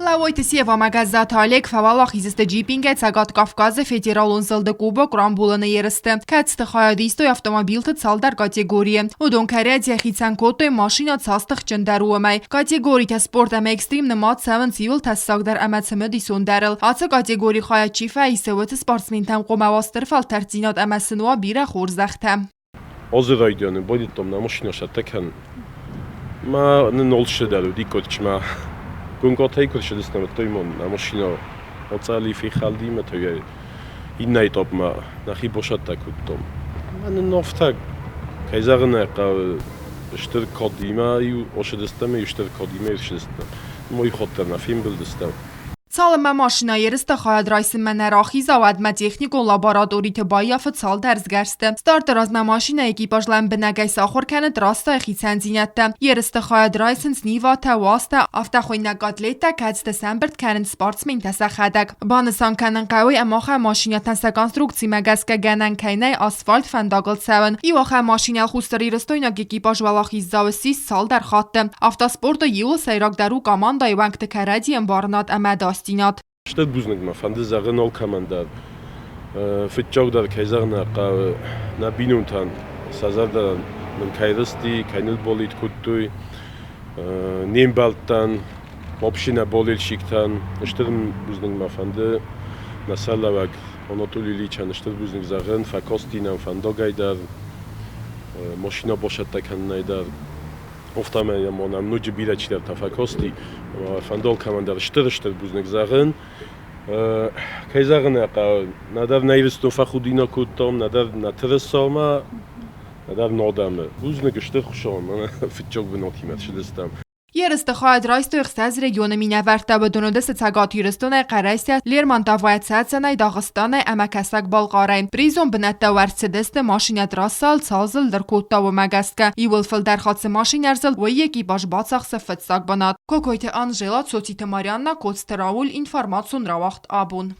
Лӕууойты Сева ӕмӕ Гӕззаты Олег фӕуӕлахиз сты джиппингӕй Цӕгат Кавказы федералон зылды Кубок рамбулыны ерысты, кӕцыты хайад истой автомобилты цалдӕр категорийы. Уыдон кӕрӕдзийӕ хицӕн кодтой машинӕ цас тыхджындӕр у, уымӕй. Категоритӕ спорт ӕмӕ экстрим нымад цӕуынц иуыл тӕссагдӕр ӕмӕ цымыдисондӕрыл. Ацы категорийы хайад чи фӕисы, уыцы спортсментӕм хъуамӕ уа стыр фӕлтӕрддзинад ӕмӕ сын уа бирӕ хорзӕхтӕ. Азы райдианы байдыдтам нӕ машинӕ цӕттӕ кӕнын. Мӕ нын алцыдӕр уыди корчмӕ. Гунгатӕй куы рцыдыстӕм, уӕддӕр ма нӕ машинӕ ацъӕли фехӕлди ӕмӕ та йӕ иннӕ этапмӕ нӕхи бацӕттӕ кодтам. Ӕмӕ нын афтӕ, кӕй зӕгъын ӕй хъӕуы, стыр кадимӕ-иу ацыдыстӕм ӕмӕ стыр кадимӕ ӕрцыдыстӕм. Уый хатт дӕр нӕ фембӕлдыстӕм. Цалынмӕ машинӕ ерысты хайад райсынмӕ нӕ рахиза, уӕдмӕ техникон лабораториты баййафы цалдӕр сгӕрсты. Старты размӕ машинӕйы экипаж лӕмбынӕгӕй сахуыр кӕны трассӕйы хицӕндзинӕдтӕ. Ерысты хайад райсынц Ниватӕ, УАЗтӕ, афтӕхуыйнӕг атлеттӕ, кӕцыты сӕмбырд кӕнынц спортсментӕ сӕхӕдӕг. Банысан кӕнын хъӕуы, ӕмӕ ахӕм машинӕтӕн сӕ конструкцимӕ гӕсгӕ гӕнӕн кӕй нӕй асфальт фӕндагыл цӕуын. Иу ахӕм машинӕйыл хуссарирыстойнаг экипаж уӕлахиздзау ссис цалдӕр хатты. Автоспорты иуыл сӕйрагдӕр у командӕйы уӕнгты кӕрӕдзи ӕмбарынад ӕмӕ ӕдасдзинад. Стыр бузныг мӕ фӕнды зӕгъын алкӕмӕн дӕр. Фыццагдӕр, кӕй зӕгъын ӕй хъӕуы, нӕ бинонтӕн сӕ зӕрдӕ нын кӕй рысти, кӕй ныл болит кодтой, не мбӕлттӕн, вообще нӕ болельщиктӕн. Стыр бузныг мӕ фӕнды нӕ сӕргълӕууӕг Анатолий Ильичӕн стыр бузныг зӕгъын, фӕкасти нӕм фӕндагӕй дӕр, машинӕ бацӕттӕ кӕнынӕй дӕр. Афтӕмӕй йӕм нӕм ноджы бирӕ чидӕртӕ фӕкасти. Фӕндаг кӕмӕндӕр стыр-стыр бузныг зӕгъын. Кӕй зӕгъын ӕй хъӕуы, нӕдӕр нӕ Ирыстон фӕхудинаг кодтам, нӕдӕр нӕ тырысамӕ, нӕдӕр нӕ адӕмы. Бузныг стыр Хуыцауӕн, мӕнӕ фыццаг бынатимӕ ссыдыстӕм. Ерысты хайад райстой ӕхсӕз регионы минӕвӕрттӕ, уыдон уыдысты Цӕгат Ирыстонӕй, Хъӕрӕсе, Лермонтовӕй, Цӕцӕнӕй, Дагъыстанӕй ӕмӕ Кӕсӕг-Балхъарӕй. Призон бынӕттӕ уӕрст цыдысты, машинӕ трассӕйыл цал зылд ӕркодта, уымӕ гӕсгӕ. Иууыл фылдӕр хатт цы машинӕ ӕрзылд, уый экипаж бацахсы фыццаг бынат. Кокойты Анжела, Цоциты Марианна, Коцты Рауль, информацион рауагъд абон.